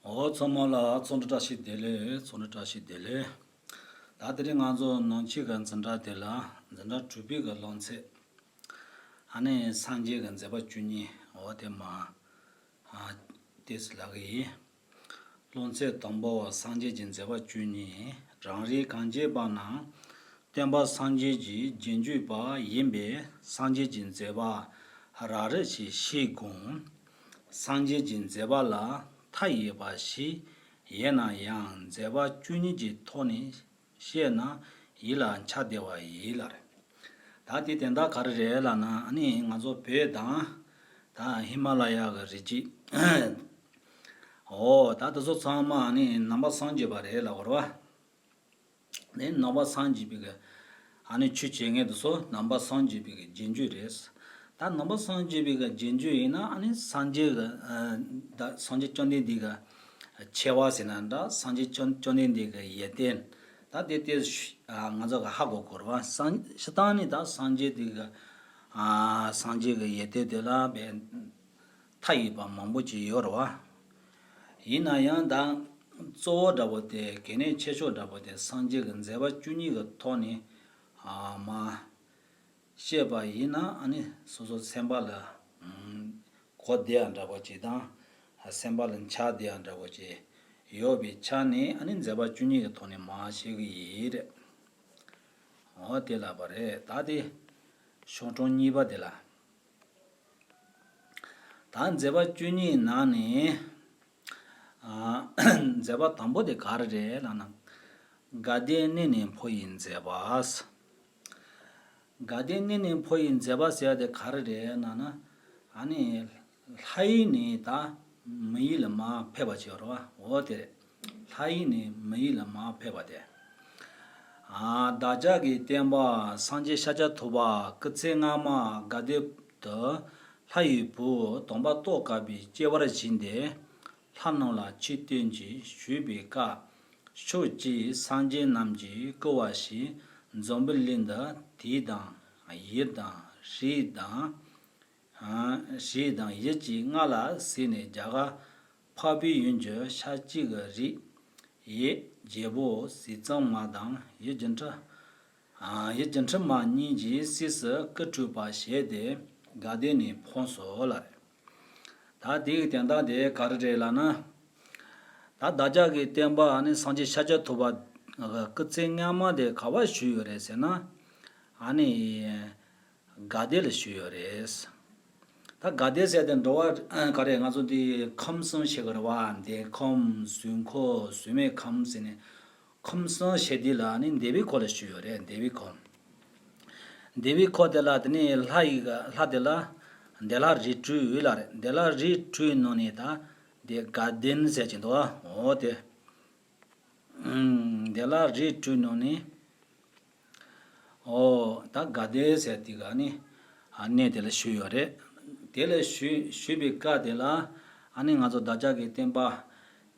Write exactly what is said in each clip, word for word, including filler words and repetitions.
འོ་ཚང་མ་ལ་ཚོགས་འདུ་བཀྲ་ཤིས་བདེ་ལེགས། ཚོགས་འདུ་བཀྲ་ཤིས་བདེ་ལེགས། ད་དེ་རིང་ང་ཚོ་ནང་ཆོས་ཀྱི་འཛིན་གྲྭ་དེ་ལ་འཛིན་གྲྭ་དྲུག་པའི་གི་སློབ་ཚན། ཨ་ནི་སངས་རྒྱས་ཀྱི་མཛད་པ་བཅུ་གཉིས། འོ་དེ་མ་ཨ་ཏེས་ལགས་ཀྱི་ཡིན། སློབ་ཚན་དང་པོ། སངས་རྒྱས་ཀྱི་མཛད་པ་བཅུ་གཉིས། རང་རིག་གང་སྐྱེས་པ་རྣམས་སྟོན་པ་སངས་རྒྱས་ཀྱི་རྗེས་འཇུག་པ་ཡིན་པས། སངས་རྒྱས་ཀྱི་མཛད་པ་རབ་རིབ་ཅིག་ཤེས་དགོས། སངས་རྒྱས་ཀྱི་མཛད་པ་ལ་མཐའ་ཡས་པ་ཞིག་ཡིན་ན་ཡང་། མཛད་པ་བཅུ་གཉིས་ཀྱི་ཐོག་ནས་བཤད་ན་ཡིད་ལ་འཆར་བདེ་བ་ཡིན་ལ། ད་དེ་དོན་དག་ག་རེ་རེད་ལབ་ན། ཨ་ནི་ང་ཚོ་བོད་དང་ད་ཧི་མ་ལ་ཡ་གི་རི་རྒྱུད། འོ་ད་དེ་ཚོ་ཚང་མ་ཨ་ནི་ནང་པ་སངས་རྒྱས་པ་རེད་ལབ་དགོས་རེད་བ། ནི་ནང་པ་སངས་རྒྱས་པའི་གི་ཨ་ནི་ཆོས་བྱེད་མཁན་དེ་ཚོ་ནང་པ་སངས་རྒྱས་པའི་གི་རྗེས་འཇུག་རེད། ད་ནང་པ་སངས་རྒྱས་པའི་གི་རྗེས་འཇུག་ཡིན་ན། ཨ་ནི་སངས་རྒྱས་གི་ཨ་ད་སངས་རྒྱས་བཅོམ་ལྡན་འདས་གི་ཆེ་བ་ཟེར་ན་འདྲ། སངས་རྒྱས་བཅོམ་བཅོམ་ལྡན་འདས་གི་ཡོན་ཏན། ད་དེ་དེ་ཨ་ང་ཚོ་གི་ཧ་གོ་དགོས་རེད་བ། སངས་སྤྱིར་བཏང་ནི་ད་སངས་རྒྱས་དེ་གི་ཨ་སངས་རྒྱས་གི་ཡོན་ཏན་དེ་ལ་བས། མཐའ་ཡས་པ་མང་པོ་ཅིག་ཡོད་རེད་བ། ཡིན་ན་ཡང་ད་གཙོ་བོ་འདྲ་པོ་དེ། གལ་གནད་ཆེ་ཤོས་འདྲ་པོ་དེ་སངས་རྒྱས་ཀྱི་མཛད་པ་བཅུ་གཉིས་ཀྱི་ཐོག་ནས་ཨ་མ་བཤད་པ་ཡིན་ན། ཨ་ནི་སོ་སོ་སེམས་པ་ལ་ཨམ་གོ་བདེ་ཡག་འདྲ་པོ་ཅིག་དང་། སེམས་པ་ལ་འཆར་བདེ་ཡག་འདྲ་པོ་ཅིག་ཡོད་པའི་ཆ་ནས། ཨ་ནི་མཛད་པ་བཅུ་གཉིས་ཀྱི་ཐོག་ནས་མར་བཤད་ཀྱི་ཡིན་རེད། འོ་དེ་ལབ་པ་རེད། ད་དེ་ཤོག་གྲངས་གཉིས་པ་དེ་ལ། ད་མཛད་པ་བཅུ་གཉིས་ནང་ནས་ཨ་མཛད་པ་དང་པོ་དེ་ག་རེ་རེད་ལབ་ན། དགའ་ལྡན་གནས་ནས་འཕོ་བའི་མཛད་པ། དགའ་ལྡན་གནས་ནས་འཕོ་བའི་མཛད་པ་ཟེར་ཡ་དེ་ག་རེ་རེད་ལབ་ན། ཨ་ནི་ལྷ་ཡུལ་ནས་ད་མི་ཡུལ་ལ་མར་ཕེབས་པ་ཅིག་ཡོད་རེད་བ། འོ་དེ་རེད། ལྷ་ཡུལ་ནས་མི་ཡུལ་ལ་མར་ཕེབས་པ་དེ། ཨ་བདག་ཅག་གི་སྟོན་པ་སངས་རྒྱས་ཤཱཀྱ་ཐུབ་པ་སྐུ་ཚེ་སྔ་མ་དགའ་ལྡན་དུ་ལྷ་ཡི་བུ་དམ་པ་ཏོག་དཀར་པོའི་སྐྱེ་བར་བཞེངས་ཏེ། ལྷ་རྣམས་ལ་ཆོས་སྟོན་ཅིང་ཞུས་པའི་སྐབས། ཕྱོགས་བཅུའི་སངས་རྒྱས་རྣམས་ཀྱིས་བསྐུལ་བ་ཞིག་འཛམ་བུ་གླིང་འདི་དུས་དང་ཡུལ་དང་རིགས་དང་། ཨ་རིགས་དང་ཡུལ་གྱི་མངའ་ལ་གཟིགས་ནས། རྒྱ་གར་འཕགས་པའི་ཡུལ་གྱི་ཤཱཀྱའི་རིགས་ཡི་རྒྱལ་པོ་ཟས་གཙང་མ་དང་། ཡུལ་སྒྱུ་འཕྲུལ་ཨ་ཡུལ་སྒྱུ་འཕྲུལ་མ་གཉིས་ཀྱིས་སྲིད་ཞིར་སྐུ་འཁྲུངས་པ་བཞེད་དེ། དགའ་ལྡན་ནས་འཕོས་སོ་ལ་རེད། ད་དེའི་དོན་དག་དེ་ག་རེ་རེད་ལབ་ན། ད་བདག་ཅག་གི་སྟོན་པ་ཨ་ནི་སངས་རྒྱས་ཤཱཀྱ་ཐུབ་པ་སྐུ་ཚེ་སྔ་མ་དེ་ག་པར་བཞུགས་ཡོད་རེད་ཟེར་ན། ཨ་ནི་དགའ་ལྡན་ལ་བཞུགས་ཡོད་རེད། ད་དགའ་ལྡན་ཟེར་དེ་འགྲོ་བ་ག་རེ། ང་ཚོ་འདི་ཁམས་གསུམ་ཞེས་གི་རེད་བ། འདས་ཁམས་གཟུགས་ཁམས་བཟོད་མེད་ཁམས་ཟེར་ནས། ཁམས་གསུམ་ཞེས་དེ་ལ་ནི་འདས་པའི་འཁོར་ལ་བཞུགས་ཡོད་རེད། འདས་པའི་འཁོར། འདས་པའི་འཁོར་དེ་ལ་དེ་ནས་ལྷ་ཡི་ལྷ་དེ་ལ་འདས་ལྷ་རིགས་དྲུག་ཡོད་ལ་རེད། འདས་ལྷ་རིགས་དྲུག་ནང་ནས་ད་དེ་དགའ་ལྡན་ཟེར་གྱི་འདུག་འོ་དེ། ཨུམ། འདས་ལྷ་རིགས་དྲུག་ནང་ནས། ཨོ་ད་དགའ་ལྡན་ཟེར་དེ་ག་ནི་ཨ་གནས་དེ་ལ་བཞུགས་ཡོད་རེད། དེ་ལ་བཞུགས་བཞུགས་པའི་སྐབས་དེ་ལ་ཨ་ནི་ང་ཚོ་བདག་ཅག་གི་སྟོན་པ་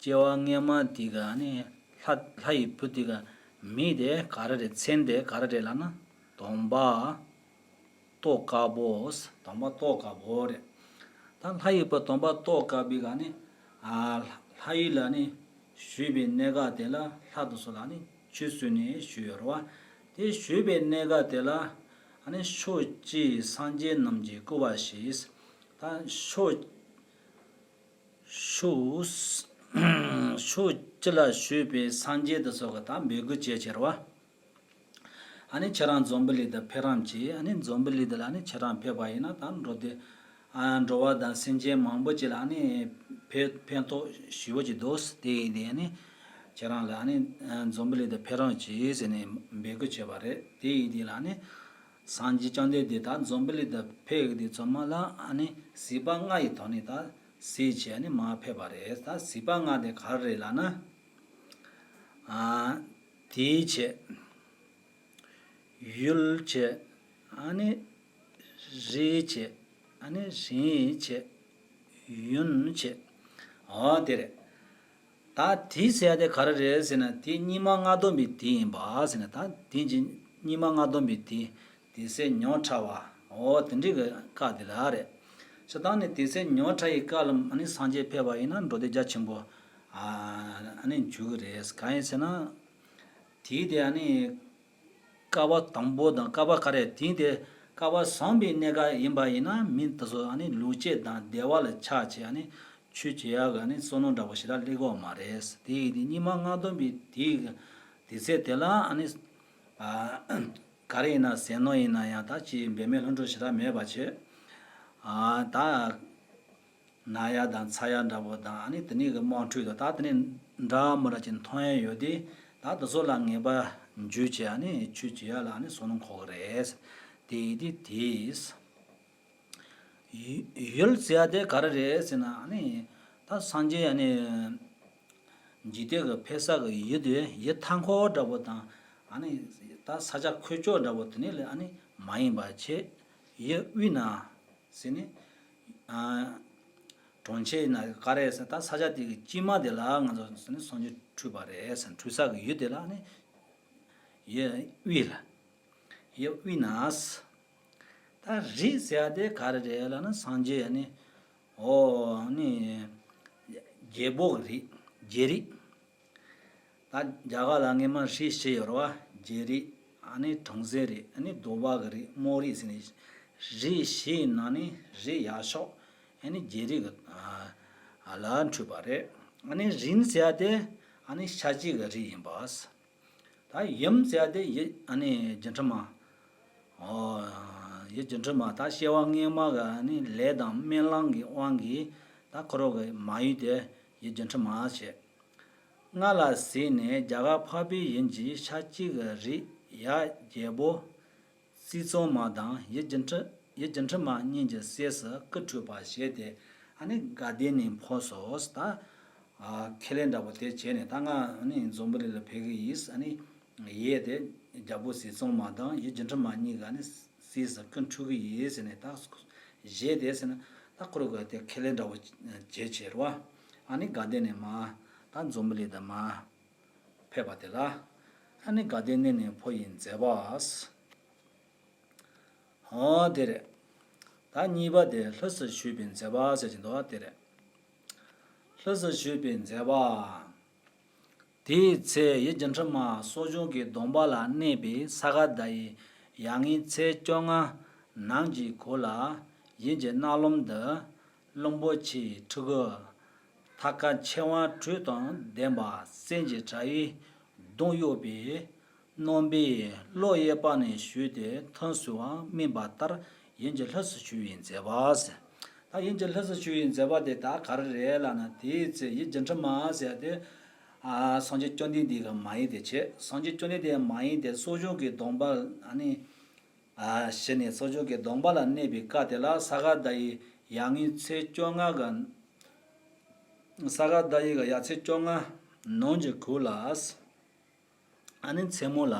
སྐྱེ་བ་སྔོན་མ་དེ་ག་ནི་ལྷ་ལྷ་ཡི་བུ་དེ་ག་མིང་དེ་ག་རེ་རེད། མཚན་དེ་ག་རེ་རེད་ལབ་ན། དམ་པ་ཏོག་དཀར་པོ། དམ་པ་ཏོག་དཀར་པོ་རེད། ད་ལྷ་ཡི་བུ་དམ་པ་ཏོག་དཀར་པོའི་ག་ནི་ཨ་ལྷ་ཡུལ་ལ་ནི་བཞུགས་པའི་གནས་སྐབས་དེ་ལ་ལྷ་དེ་ཚོ་ལ་ནི་ཆོས་གསུངས་ནས་བཞུགས་ཡོད་རེད་བ། དེ་བཞུགས་པའི་གནས་སྐབས་དེ་ལ་ཨ་ནི་ཕྱོགས་བཅུའི་སངས་རྒྱས་རྣམས་ཀྱིས་བསྐུལ་བ་ཞིག་ད་ཕྱོགས་ཕྱོགས་ཕྱོགས་བཅུ་ལ་བཞུགས་པའི་སངས་རྒྱས་དེ་ཚོ་གི་ད་འབོད་སྐུལ་བྱས་བྱས་རེད་བ། ཨ་ནི་ཁྱེད་རང་འཛམ་བུ་གླིང་དུ་ཕེབས་རོགས་གྱིས། ཨ་ནི་འཛམ་བུ་གླིང་འདི་ལ་ཨ་ནི་ཁྱེད་རང་ཕེབས་པ་ཡིན་ན་ད་འགྲོ་དེ་ཨ་འགྲོ་བ་དང་སེམས་ཅན་མང་པོ་ཅིག་ལ་ཨ་ནི་ཕན་ཕན་ཐོགས་ཞེ་པོ་ཅིག་འདུག་དེ་ཡིན་དེ་ཨ་ནི་ཁྱེད་རང་ལ་ཨ་ནི་འཛམ་བུ་གླིང་དུ་ཕེབས་རོགས་གྱིས་ཟེར་ནས་འབོད་སྐུལ་བྱས་པ་རེད། དེ་ཡིན་དེ་ལ་ཨ་ནི་སངས་རྒྱས་བཅོམ་ལྡན་འདས་ད་འཛམ་བུ་གླིང་དུ་ཕེབས་ཡོད་དེ་ཚང་མ་ལ་ཨ་ནི་གཟིགས་པ་ལྔ་ཡི་ཐོག་ནས་ད་གཟིགས་བྱས་ཨ་ནི་མར་ཕེབས་པ་རེད། ད་གཟིགས་པ་ལྔ་དེ་ག་རེ་རེད་ལབ་ན། ཨ་དུས་བྱས། ཡུལ་བྱས། ཨ་ནི་རིགས་བྱས། ཨ་ནི་རིགས་བྱས། ཡུན་བྱས། འོ་དེ་རེད། ད་དུས་ཟེར་ཡ་དེ་ག་རེ་རེད་ཟེར་ན། དེ་སྙིགས་མ་ལྔ་བསྡོམས་པའི་དུས་ཡིན་པ་ཟེར་ན། ད་དེ་གི་སྙིགས་མ་ལྔ་བསྡོམས་པའི་དུས། དུས་ཚོད་ཉག་ཕྲ་བ། འོ་དེ་འདྲའི་གི་སྐབས་དེ་ལ་རེད། སྤྱིར་བཏང་ནི་དུས་ཚོད་ཉག་ཕྲ་ཡི་སྐབས་ལ་ཨ་ནི་སངས་རྒྱས་ཕེབས་པ་ཡིན་ན་འགྲོ་དོན་རྒྱ་ཆེན་པོ་ ཨ་ནི་འཇུག་གི་རེད། གང་ཡིན་ཟེར་ན། དེའི་དེ་ཨ་ནི་བསྐལ་པ་དང་པོ་དང་བསྐལ་པ་ག་རེ་དེའི་དེ་བསྐལ་པ་བཟང་པའི་གནས་སྐབས་ཡིན་པ་ཡིན་ན་མི་དེ་ཚོ་ཨ་ནི་ལུས་སྐྱེས་དང་བདེ་བ་ལ་ཆགས་བྱས་ཨ་ནི་ཆོས་བྱེད་ཡག་གི་ཨ་ནི་བསོད་ནམས་འདྲ་པོ་ཞེ་དྲག་སླེབས་ཀྱི་ཡོད་མ་རེད། དེ་ཡིན་དེ་སྙིགས་མ་ལྔ་སྟོང་པའི་དེའི་དེ་ཚེ་དེ་ལ་ཨ་ནི་ཨ་ག་རེ་ཡིན་ན་ཟས་ནོར་ཡིན་ན་ཡང་ད་ཅི་འབད་མེད་ལྷུན་གྲུབ་ཞེ་དྲག་མེད་པ་བྱས། ཨ་ད། ན་ཡག་དང་ཚ་ཡག་འདྲ་པོ་དང་ཨ་ནི་དེ་ནས་གི་དམག་འཁྲུག་དང་ད་དེ་ནས་འདྲ་མི་འདྲ་ཅིག་མཐོང་ཡག་ཡོད་དེ། ད་དེ་ཚོ་ལ་ངེས་པ་འཇུག་བྱས་ཨ་ནི་ཆོས་བྱེད་ཡག་ལ་ཨ་ནི་བསོད་ནམས་འཁོར་གི་རེད། དེ་ཡིན་དེ་དེས། ཡུལ་ཟེར་ཡག་དེ་ག་རེ་རེད་ཟེར་ན་ཨ་ནི་ད་སངས་རྒྱས་ཨ་ནི་འཇིག་རྟེན་གི་ཕེབས་ས་གི་ཡུལ་དེ་ཡུལ་མཐའ་འཁོར་འདྲ་པོ་དང་ཨ་ནི་ད་ས་ཆ་ཁོལ་ཕྱོགས་འདྲ་པོ་དེ་ནས་ལས་ཨ་ནི་མ་ཡིན་པ་བྱས། ཡུལ་དབུས་ན་ཟེར་ནས། ཨ་གྲོང་ཁྱེར་ན་ག་རེ་ཟེར་ད་ས་ཆ་དེ་གི་དཀྱིལ་མ་དེ་ལ་ང་ཚོ་ཟེར་ནས་སངས་རྒྱས་འཁྲུངས་པ་རེད་ཟེར། འཁྲུངས་ས་གི་ཡུལ་དེ་ལ་ནི་ཡུལ་དབུས་ལ། ཡུལ་དབུས་ན། ད་རིགས་ཟེར་ཡག་དེ་ག་རེ་རེད་ལབ་ན་སངས་རྒྱས་ནི་ཨོ་ནི་རྒྱལ་པོ་གི་རིགས་རྒྱལ་རིགས། ད་རྒྱ་གར་ལ་སྔོན་མ་རིགས་བཞི་ཡོད་རེད་བ། རྒྱལ་རིགས། ཨ་ནི་བྲམ་ཟེ་རིགས། ཨ་ནི་གདོལ་པ་གི་རིགས། དམངས་རིགས་ཟེར་ནས་རིགས་བཞིའི་ནང་ནས་རིགས་ཡག་ཤོས་ཨ་ནི་རྒྱལ་རིགས་ཀྱི་ཨ་ལ་འཁྲུངས་པ་རེད། ཨ་ནི་རིགས་ཟེར་ཡག་དེ་ཨ་ནི་ཤཱཀྱའི་གི་རིགས་ཡིན་པ། ད་ཡུམ་ཟེར་ཡག་དེ་ཡུལ་ཨ་ནི་སྒྱུ་འཕྲུལ་མ། ཨོ་ཡུལ་སྒྱུ་འཕྲུལ་མ། ད་སྐྱེ་བ་སྔོན་མ་གི་ཨ་ནི་ལས་དང་སྨོན་ལམ་གྱི་དབང་གིས་ད་ཁོ་རང་གི་མ་ཡུལ་དེ་ཡུལ་སྒྱུ་འཕྲུལ་མ་བྱས། སྔར་ལ་གཟིགས་ནས་རྒྱ་གར་འཕགས་པའི་ཡུལ་གྱི་ཤཱཀྱའི་རིགས་ཡབ་རྒྱལ་པོ་སྲིད་གཙང་མ་དང་ཡུལ་སྒྱུ་འཕྲུལ་ཡུལ་སྒྱུ་འཕྲུལ་མ་གཉིས་ཀྱི་སྲས་སུ་སྐུ་འཁྲུངས་པ་བཞེས་ཏེ་ཨ་ནི་དགའ་ལྡན་ནས་འཕོས་སོ། ད་ཨ་ཁས་ལེན་འདྲ་པོ་དེ་བྱས་ནས་ད་ང་ཨ་ནི་འཛམ་བུ་གླིང་ལ་ཕེབས་ཀྱི་ཡིན། ཨ་ནི་ཡབ་དེ་རྒྱལ་པོ་སྲིད་གཙང་མ་དང་ཡུལ་སྒྱུ་འཕྲུལ་མ་གཉིས་ཀྱི་ཨ་ནི་སྲས་སུ་སྐུ་འཁྲུངས་ཀྱི་ཡིན་ཟེར་ནས་ད་བཞེས་ཏེ་ཟེར་ན་ད་ཁོ་རང་གི་དེ་ཁས་ལེན་འདྲ་པོ་བྱས་བྱས་རེད་བ། ཨ་ནི་དགའ་ལྡན་ནས་མར་ད་འཛམ་བུ་གླིང་དུ་མར་ཕེབས་པ་དེ་ལ་ཨ་ནི་དགའ་ལྡན་གནས་ནས་འཕོ་བའི་མཛད་པ། ཨོ་དེ་རེད། ད་གཉིས་པ་དེ་ལྷུས་སུ་ཞུས་པའི་མཛད་པ་ཟེར་གྱི་འདུག་བ། དེ་རེད། ལྷུས་སུ་ཞུས་པའི་མཛད་པ། དེའི་ཚེ་ཡུལ་སྒྱུ་འཕྲུལ་མ་གསོ་སྦྱོང་གི་སྡོམ་པ་ལ་གནས་པའི་ས་ག་ཟླ་བའི་ཡར་ངོའི་ཚེས་བཅོ་ལྔ་ནམ་གྱི་གུང་ལ་ཡུལ་གྱི་གནའ་ལམ་དུ་གླང་པོ་ཆེའི་ཕྲུ་གུ་ཐ་སྐར་མཆེ་བ་དྲུག་དང་ལྡན་པ་སེམས་ཀྱི་དྲ་བས་གདུང་གཡོགས་པའི་རྣམ་པས་གློག་གཡས་པ་ནས་ཞུས་ཏེ་ཐུན་གསུམ་པ་སྨིན་པ་ལྟར་ཡུལ་གྱི་ལྷུས་སུ་ཞུ་བའི་མཛད་པ་ཟེར། ད་ཡུལ་གྱི་ལྷུས་སུ་ཞུ་བའི་མཛད་པ་དེ་ད་ག་རེ་རེད་ལབ་ན། དེའི་ཚེ་ཡུལ་སྒྱུ་འཕྲུལ་མ་ཟེར་ཏེ། ཨ་སངས་རྒྱས་བཅོམ་ལྡན་འདས་ཀྱི་མ་ཡིན་དེ་བྱས། སངས་རྒྱས་བཅོམ་ལྡན་འདས་མ་ཡིན་དེ་གསོ་སྦྱོང་གི་སྡོམ་པ་ཨ་ནི་ཨ་ཞུས་ནས་གསོ་སྦྱོང་གི་སྡོམ་པ་ལ་གནས་པའི་སྐབས་དེ་ལ་ས་ག་ཟླ་བའི་ཡར་ངོའི་ཚེས་བཅོ་ལྔ་གི་ས་ག་ཟླ་བའི་གི་ཡར་ཚེས་བཅོ་ལྔ་ནམ་གྱི་གུང་ལ། ཨ་ནི་མཚན་མོ་ལ་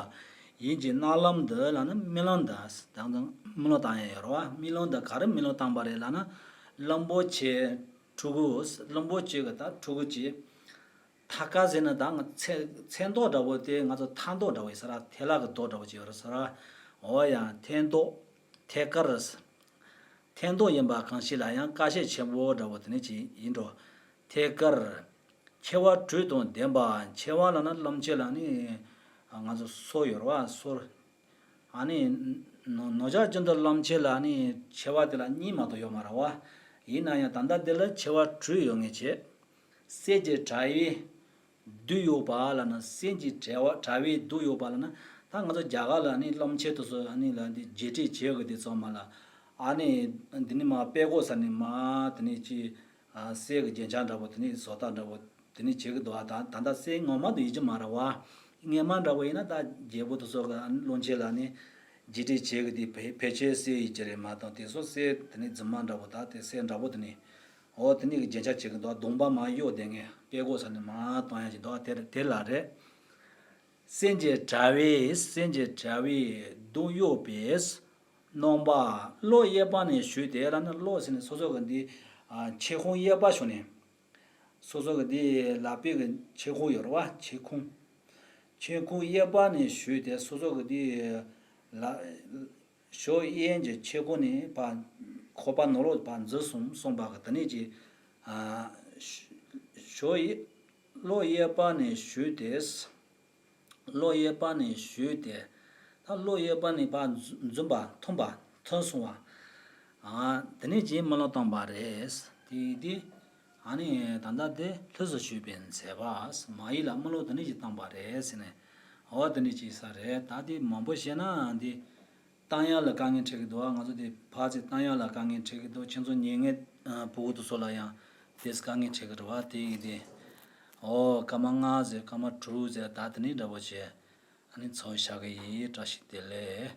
ཡུལ་གྱི་གནའ་ལམ་དུ་ལབ་ན་རྨི་ལམ་དང་དང་དང་རྨི་ལམ་བཏང་ཡག་ཡོད་རེད་བ། རྨི་ལམ་དུ་ག་རེ་རྨི་ལམ་བཏང་པ་རེད་ལབ་ན། གླང་པོ་ཆེ་ཕྲུ་གུ། གླང་པོ་ཆེ་གི་ད་ཕྲུ་གུ་ཅིག་ཐ་སྐར་ཟེར་ན་ད་ང་ཚེ་ཚེ་མདོག་འདྲ་པོ་དེ་ང་ཚོ་ཐ་མདོག་འདྲ་པོ་ཡིན་ས་ར། ཐལ་ལ་གི་མདོག་འདྲ་པོ་ཅིག་ཡོད་རེད་ས་ར། འོ་ཡང་ཐལ་མདོག་ཐད་ཀར། ཐད་མདོག་ཡིན་པ་གང་ཞིག་ལ་ཡང་དཀར་ཆ་ཆེན་པོ་འདྲ་པོ་དེ་ནི་ཅིག་ཡིན་འགྲོ། ཐད་ཀར། མཆེ་བ་དྲུག་དང་ལྡན་པ། མཆེ་བ་ལབ་ན་གླང་ཆེན་ལ་ནི་ང་ཚོ་སོ་ཡོད་རེད་བ། སོ། ཨ་ནི་ནོར་ནོར་ཇག་ཅན་དང་གླང་ཆེན་ལ་ནི་མཆེ་བ་དེ་ལ་གཉིས་མ་གཏོགས་ཡོད་མ་རེད་བ། ཡིན་ན་ཡང་ད་ལྟ་འདི་ལ་མཆེ་བ་དྲུག་ཡོད་ངེས་བྱས། གསེར་གྱི་དྲ་བས་བསྡུས་ཡོད་པ་ལབ་ན། གསེར་གྱི་དྲ་བ་དྲ་བས་བསྡུས་ཡོད་པ་ལབ་ན། ད་ང་ཚོ་རྒྱ་གར་ལ་ནི་གླང་ཆེན་དེ་ཚོ་ཨ་ནི་ལ་འདི་རྗེས་དྲན་བྱེད་དགོས་དེ་ཚང་མ་ལ། ཨ་ནི་འདི་ནི་མ་དཔེ་གོ་ས་ནི་མ་དེ་ནི་ཅི། ཨ་གསེར་གྱི་རྒྱན་ཆ་འདྲ་པོ་དེ་ནི་བཟོ་ལྟ་འདྲ་པོ་དེ་ནི་བྱེད་ཀྱི་འདུག་ཨ་ད་ད་ལྟ་གསེར་ངོ་མ་དེ་ཡིན་གྱི་མ་རེད་བ། སྔོན་མ་འདྲ་པོ་ཡིན་ན་ད་རྒྱལ་པོ་དེ་ཚོ་གི་གླང་ཆེན་ལ་ནི་རྗེས་དྲན་བྱེད་ཀྱི་དེ་ཕལ་ཕལ་ཆེར་གསེར་ཡིན་གྱི་རེད་མ་གཏོགས། དེ་ཚོ་གསེར་དེ་ནི་རྫུན་མ་འདྲ་པོ། ད་དེ་གསེར་འདྲ་པོ་དེ་ནི། འོ་དེ་ནི་གི་རྒྱན་ཆ་བྱེད་ཀྱི་འདུག་གདོང་པ་མ་གཡོགས་བསྡད་མཁན་དཔེ་གོ་ས་ནི་མ་གཏོང་ཡ་ཅིག་འདུག་དེ་དེ་ལ་རེད། གསེར་གྱི་དྲ་བས་གསེར་གྱི་དྲ་བས་གདུང་གཡོགས་པའི་རྣམ་པ་གློག་གཡས་པ་ནས་ཞུས་ཏེ་ལབ་ན། གློག་ཟེར་ནས་སོ་སོ་གི་འདི་ཨ་མཆེ་ཁུང་གཡས་པ་ཞུ་ནས། སོ་སོ་གི་འདི་ལག་པའི་གི་མཆེ་ཁུང་ཡོད་རེད་བ། མཆེ་ཁུང་། མཆེ་ཁུང་གཡས་པ་ནས་ཞུས་ཏེ་སོ་སོ་གི་འདི་ལ་ཞོ་གཡས་ཀྱི་མཆེ་ཁུང་ནས་ཕར་ཁོག་པ་ནང་ལོགས་ཕར་འཛུལ་སོང་སོང་བ་གི་དེ་ནས་ཀྱི་ཨ་ཞོ་གཡས། ཀློག་གཡས་པ་ནས་ཞུས་ཏེ། ཀློག་གཡས་པ་ནས་ཞུས་ཏེ། ད་ཀློག་གཡས་པ་ནས་ཕར་འཛུ- འཛུམ་པ་མཐོང་པ་མཐོང་སོང་བ། ཨ་དེ་ནས་ཅིག་སྨོན་ལམ་བཏང་པ་རེད། དེ་དེ། ཨ་ནི་ད་ལྟ་དེ་ལྷུས་སུ་ཞུས་པའི་མཛད་པ། མ་ཡིག་ལ་སྨོན་ལམ་དེ་ནས་ཅིག་བཏང་པ་རེད་ཟེར་ནས། འོ་དེ་ནས་ཅིག་ས་རེད། ད་དེ་མང་པོ་བཤད་ན་དེ། བཏང་ཡག་ལ་དཀའ་ངལ་འཕྲད་ཀྱི་འདུག་ང་ཚོ་དེ་ཕར་ཚུར་བཏང་ཡག་ལ་དཀའ་ངལ་འཕྲད་ཀྱི་འདུག་ཁྱེད་ཚོ་ཉན་མཁན་ཕྲུ་གུ་དེ་ཚོ་ལ་ཡང་དེས་དཀའ་ངལ་འཕྲད་ཀྱི་རེད་བ། དེ་ཡིན་དེ། ཨོ་སྐར་མ་ལྔ་ཟེར། སྐར་མ་དྲུག་ཟེར། ད་དེ་ནས་འདྲ་པོ་བྱས། ཨ་ནི་ཚོ་བཞག་གི་ཡིན། བཀྲ་ཤིས་བདེ་ལེགས།